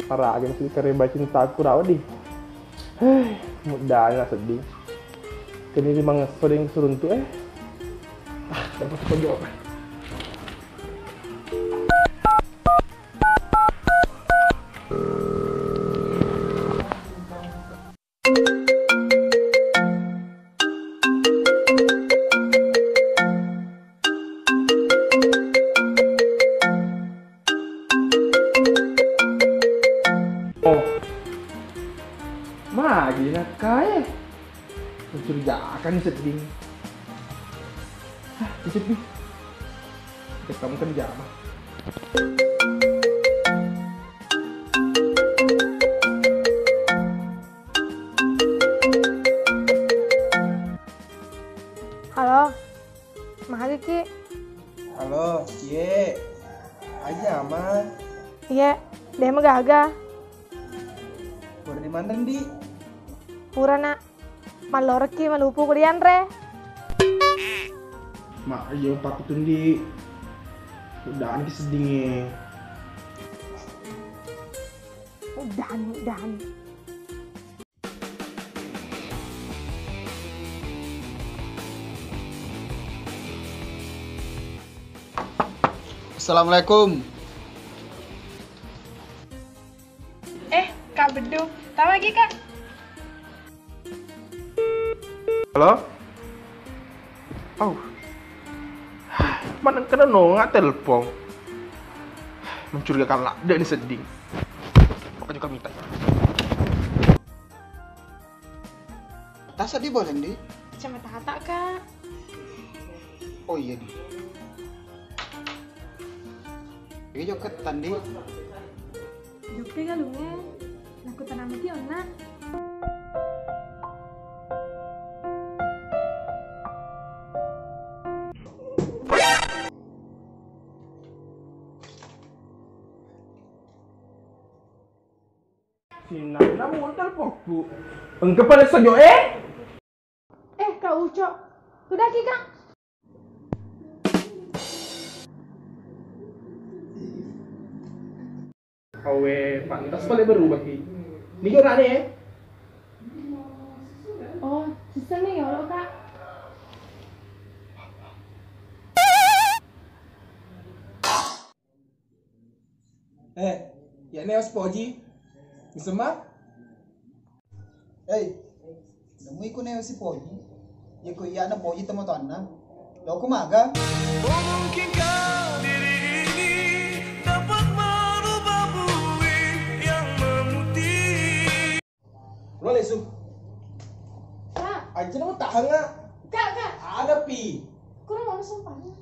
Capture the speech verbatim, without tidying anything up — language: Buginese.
Maraga seddi kareba cintaku rawa di. Heh, muddana seddi. Keni lima ngesso deng suruntu eh. Ah, dapat kau jawab. Oh. Magi nakkae? Mencurigakan sedding. Hah, seddi. Kamu kan jama. Halo, magi ki? Halo, iye. Aja, Ama. Iye, de' magaga. Pura dimanre, Ndi? Pura, Nak. Mallorokki malupu ku dianre. Ma, iyo, pakkutun, Ndi. Udahan ki seddingnge. Udahan, udahan. Assalamualaikum. Eh, Kak Bedung, tau lagi, Kak? Halo? Au. Maneng kena nonga telpon. Mencurigakan ladde' ni sedding. Maka juga minta. Tasa di boleh, Ndi? Kacamata, Kak. Oh iya, Ndi. Ini joketan, Ndi. Jokke galungnge, nakkutanamaki onna. Sininna muntang pokku. Engka pada sejo, eh? Eh, Kak Ucok, tudaki, Kak. Awe, pantas pale berubah ki. Niko nane, eh? Oh, siseng ni yolo, Kak. Eh, iyane sipoji. Misema? Hei, nemui ku ne sipoji. Yeko iyana poji tomatoanna. Loko maga. Oh, mungkinkah diri ini dapat merubah bui yang memutih? Lo lesu. Kak. Aja lo tahan nggak? Kak, Kak. Ada pi. Kurang mana sumpahnya?